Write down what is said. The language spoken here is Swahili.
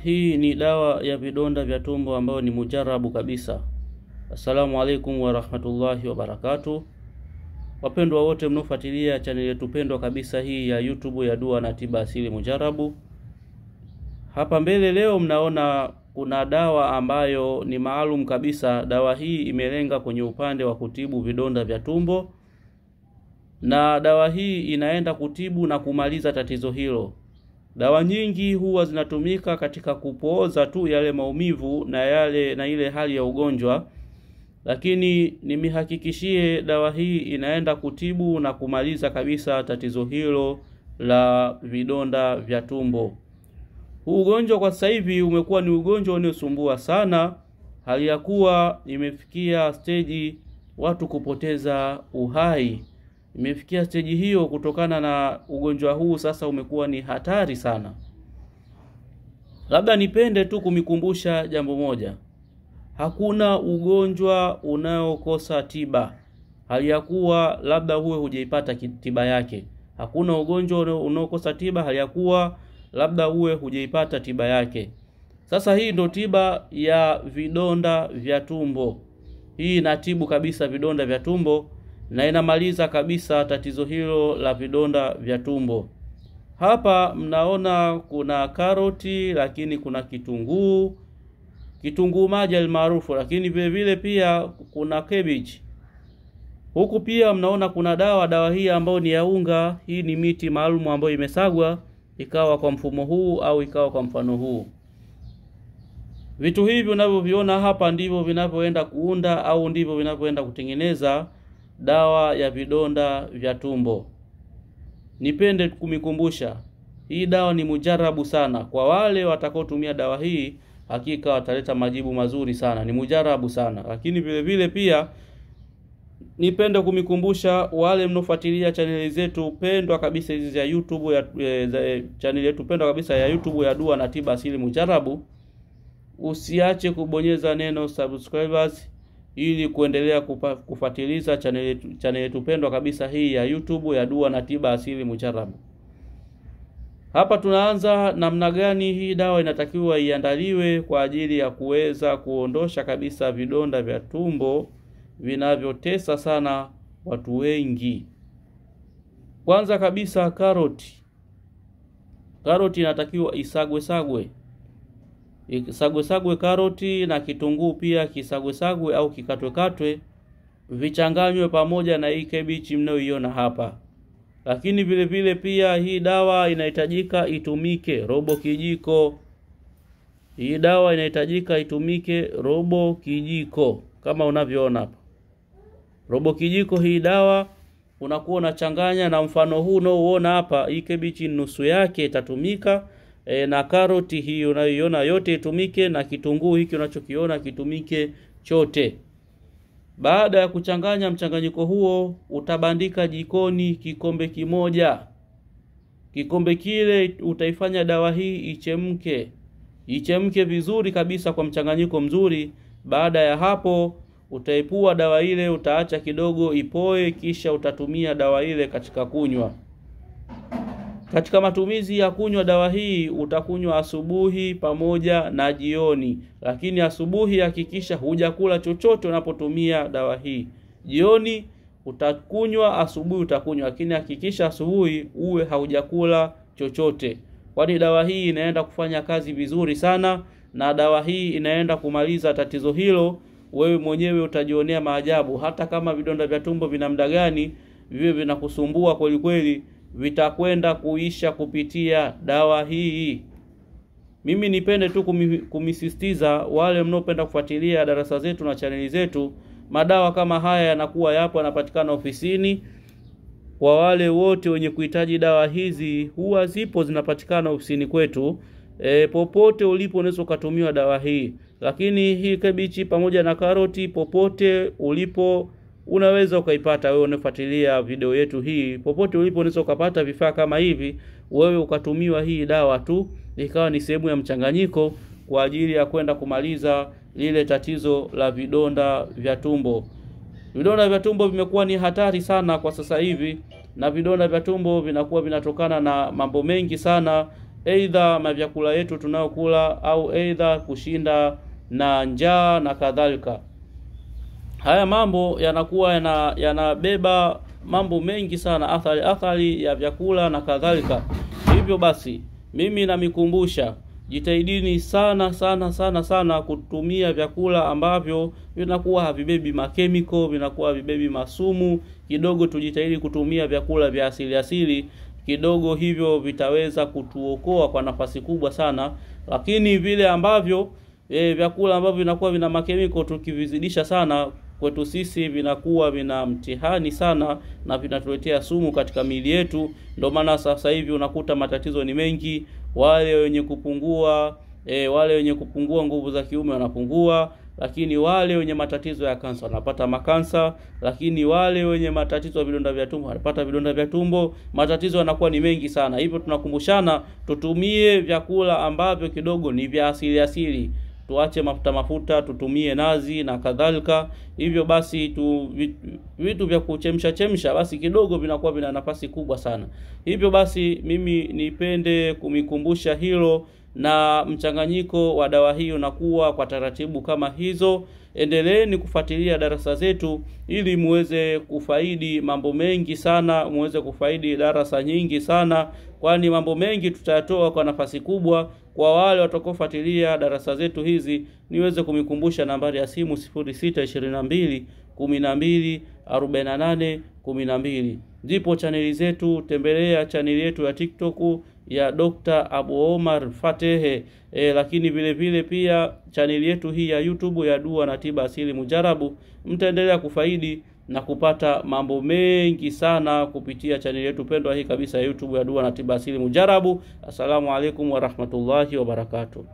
Hii ni dawa ya vidonda vya tumbo ambayo ni mujarabu kabisa. Assalamu alaikum warahmatullahi wabarakatuh. Wapendwa wote mnaofuatilia channel yetu pendwa kabisa hii ya YouTube ya Dua na Tiba Asili Mujarabu. Hapa mbele leo mnaona kuna dawa ambayo ni maalum kabisa. Dawa hii imelenga kwenye upande wa kutibu vidonda vya tumbo, na dawa hii inaenda kutibu na kumaliza tatizo hilo. Dawa nyingi huwa zinatumika katika kupooza tu yale maumivu na yale na ile hali ya ugonjwa, lakini nimihakikishie dawa hii inaenda kutibu na kumaliza kabisa tatizo hilo la vidonda vya tumbo. Huu ugonjwa kwa sasa hivi umekuwa ni ugonjwa unaosumbua sana, hali ya kuwa imefikia stage watu kupoteza uhai. Imefikia stage hiyo kutokana na ugonjwa huu sasa umekuwa ni hatari sana. Labda nipende tu kumikumbusha jambo moja. Hakuna ugonjwa unaokosa tiba, hali ya kuwa labda huwe hujaipata tiba yake. Hakuna ugonjwa unaokosa tiba, hali ya kuwa labda huwe hujaipata tiba yake. Sasa hii ndo tiba ya vidonda vya tumbo. Hii inatibu kabisa vidonda vya tumbo na inamaliza kabisa tatizo hilo la vidonda vya tumbo. Hapa mnaona kuna karoti, lakini kuna kitunguu, kitunguu maji almaarufu, lakini vile vile pia kuna cabbage. Huku pia mnaona kuna dawa hii ambayo ni ya unga. Hii ni miti maalum ambayo imesagwa ikawa kwa mfumo huu au ikawa kwa mfano huu. Vitu hivi unavyoviona hapa ndivyo vinavyoenda kuunda au ndivyo vinavyoenda kutengeneza dawa ya vidonda vya tumbo. Nipende kumikumbusha, hii dawa ni mujarabu sana. Kwa wale watakaotumia dawa hii hakika wataleta majibu mazuri sana. Ni mujarabu sana. Lakini vile vile pia nipende kumikumbusha wale mnofuatilia chaneli zetu pendwa kabisa hizi za YouTube ya chaneli yetu pendwa kabisa ya YouTube ya Dua na Tiba Asili Mujarabu, usiache kubonyeza neno subscribers ili kuendelea kufuatiliza channel yetu pendwa kabisa hii ya YouTube ya Dua na Tiba Asili Mujarabu. Hapa tunaanza namna gani hii dawa inatakiwa iandaliwe kwa ajili ya kuweza kuondosha kabisa vidonda vya tumbo vinavyotesa sana watu wengi. Kwanza kabisa karoti. Karoti inatakiwa isagwe sagwe. Isagwe sagwe karoti na kitunguu pia kisagwe sagwe au kikatwe katwe, vichanganywe pamoja na hii cabbage mnayoiona hapa. Lakini vile vile pia hii dawa inahitajika itumike robo kijiko. Hii dawa inahitajika itumike robo kijiko kama unavyoona hapa. Robo kijiko hii dawa unakuwa unachanganya na mfano huu unaoona hapa. Hii cabbage nusu yake itatumika, na karoti hii unayoiona yote itumike, na kitunguu hiki unachokiona kitumike chote. Baada ya kuchanganya mchanganyiko huo, utabandika jikoni kikombe kimoja. Kikombe kile utaifanya dawa hii ichemke. Ichemke vizuri kabisa kwa mchanganyiko mzuri. Baada ya hapo utaipua dawa ile, utaacha kidogo ipoe, kisha utatumia dawa ile katika kunywa. Katika matumizi ya kunywa dawa hii utakunywa asubuhi pamoja na jioni. Lakini asubuhi hakikisha hujakula chochote unapotumia dawa hii. Jioni utakunywa, asubuhi utakunywa, lakini hakikisha asubuhi uwe haujakula chochote. Kwani dawa hii inaenda kufanya kazi vizuri sana, na dawa hii inaenda kumaliza tatizo hilo. Wewe mwenyewe utajionea maajabu. Hata kama vidonda vya tumbo vina muda gani viwe vinakusumbua kweli kweli, vitakwenda kuisha kupitia dawa hii. Mimi nipende tu kumisisitiza wale mnaopenda kufuatilia darasa zetu na chaneli zetu, madawa kama haya yanakuwa yapo, yanapatikana ofisini. Kwa wale wote wenye kuhitaji dawa hizi huwa zipo, zinapatikana ofisini kwetu. Popote ulipo unaweza kutumiwa dawa hii. Lakini hii cabbage pamoja na karoti, popote ulipo unaweza ukaipata. Wewe unafuatilia video yetu hii, popote ulipo unaweza ukapata vifaa kama hivi, wewe ukatumiwa hii dawa tu, ikawa ni sehemu ya mchanganyiko kwa ajili ya kwenda kumaliza lile tatizo la vidonda vya tumbo. Vidonda vya tumbo vimekuwa ni hatari sana kwa sasa hivi, na vidonda vya tumbo vinakuwa vinatokana na mambo mengi sana. aidha mavyakula yetu tunayokula au aidha kushinda na njaa na kadhalika. Haya mambo yanakuwa yanabeba mambo mengi sana, athari ya vyakula na kadhalika. Hivyo basi mimi namikumbusha, jitahidini sana sana sana sana kutumia vyakula ambavyo vinakuwa havibebi makemiko, vinakuwa havibebi masumu. Kidogo tujitahidi kutumia vyakula vya asili asili kidogo, hivyo vitaweza kutuokoa kwa nafasi kubwa sana. Lakini vile ambavyo vyakula ambavyo vinakuwa vina makemiko tukivizidisha sana, kwetu sisi vinakuwa vina mtihani sana na vinatuletea sumu katika miili yetu. Ndio maana sasa hivi unakuta matatizo ni mengi. Wale wenye kupungua wale wenye kupungua nguvu za kiume wanapungua, lakini wale wenye matatizo ya kansa wanapata makansa, lakini wale wenye matatizo ya vidonda vya tumbo wanapata vidonda vya tumbo. Matatizo yanakuwa ni mengi sana. Hivyo tunakumbushana tutumie vyakula ambavyo kidogo ni vya asili asili, tuache mafuta, tutumie nazi na kadhalika. Hivyo basi vitu vya kuchemsha chemsha basi kidogo vinakuwa vina nafasi kubwa sana. Hivyo basi mimi nipende kumikumbusha hilo, na mchanganyiko wa dawa hii unakuwa kwa taratibu kama hizo. Endeleeni kufuatilia darasa zetu ili muweze kufaidi mambo mengi sana, muweze kufaidi darasa nyingi sana, kwani mambo mengi tutayatoa kwa nafasi kubwa. Kwa wale watakaofuatilia darasa zetu hizi, niweze kumikumbusha nambari ya simu 0622 12 48 12. Zipo chaneli zetu, tembelea chaneli yetu ya TikTok ya Dr. Abu Omar Fatehe, lakini vile vile pia chaneli yetu hii ya YouTube ya Dua na Tiba Asili Mujarabu. Mtaendelea kufaidi na kupata mambo mengi sana kupitia chaneli yetu pendwa hii kabisa ya YouTube ya Dua na Tiba Asili Mujarabu. Assalamu alaikum warahmatullahi wabarakatuh.